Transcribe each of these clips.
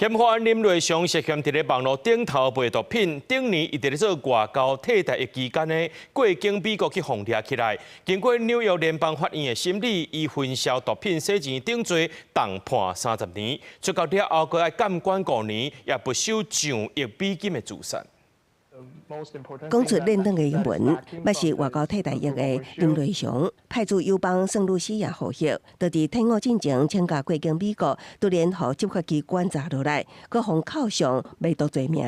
嫌犯林瑞祥涉嫌佇咧網路頂頭賣毒品，頂年伊佇咧做外交替代役期間呢，過境美國去予掠起來。經過紐約聯邦法院的審理，伊分銷毒品洗錢等罪，重判30年。出獄了後，閣愛監管5年，也沒收1億美金的資產。講出輪轉的英文，捌是外交替代役的林瑞祥，派駐友邦聖露西亞服役，就佇退伍進前請假過境美國，突然予執法機關查落來，閣予扣上賣毒罪名。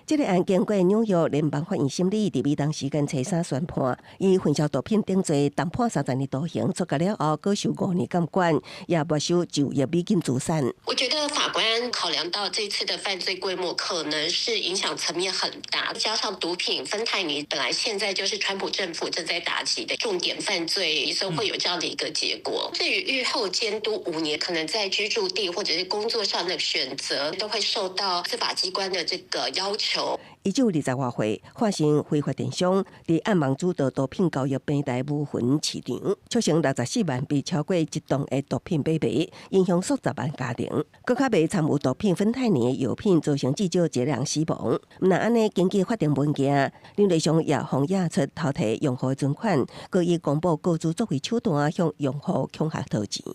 這个案經過紐約聯邦法院審理，佇美東時間初三宣判，伊分銷毒品等罪，重判30年徒刑，出獄了後，閣受5年監管，也沒收1億美金資產。我覺得法官考量到這次的犯罪規模，可能是影響層面很大，加上毒品芬太尼本來現在就是川普政府正在打擊的重點犯罪，所以會有這樣的一個結果。至於獄後監督5年，可能在居住地或者是工作上的選擇，都會受到司法機關的這個要求。伊只有20外歲，化身非法電商，佇暗網主導毒品交易平台烏雲市場，促成64萬筆超過1噸的毒品買賣，影響數十萬家庭。閣較袂摻有毒品芬太尼的藥品，造成至少一個人死亡。毋但按呢，根據法定文件，林瑞祥也予驗出偷提用戶存款，閣以公布個資作為手段向用戶恐嚇討錢。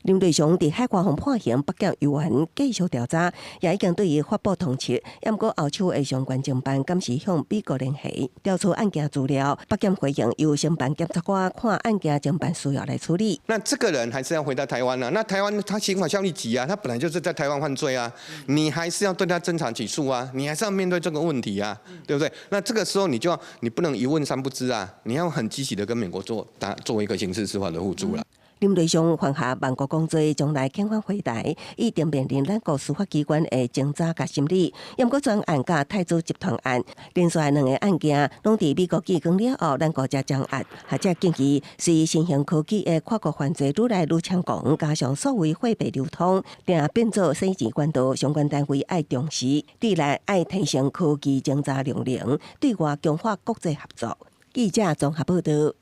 林瑞祥佇海外予判刑，北檢猶原繼續調查，也已經對伊發布通緝。毋過後手的相關偵辦，敢是向美國聯繫調取案件資料。北檢回應由承辦檢察官看案件偵辦需要來處理。那這個人還是要回到台灣啊？那台灣他刑法效力急啊，他本來就是在台灣犯罪啊，你還是要對他偵查起訴啊，你還是要面對這個問題啊，對不對？那這個時候你就要，你不能一問三不知啊，你要很積極的跟美國做打做一個刑事司法的互助啦。林瑞祥犯下萬國公罪，將來遣返回台，已經面臨咱國司法機關的偵查佮審理。毋過專案佮太子集團案，連續兩个案件，攏佇美國寄降了後，咱國才掌握。學者建議，隨新興科技的跨國犯罪愈來愈猖狂，加上數位貨幣流通，定變做洗錢管道，相關單位愛重視，對內愛提升科技偵查能力，對外強化國際合作。記者綜合報道。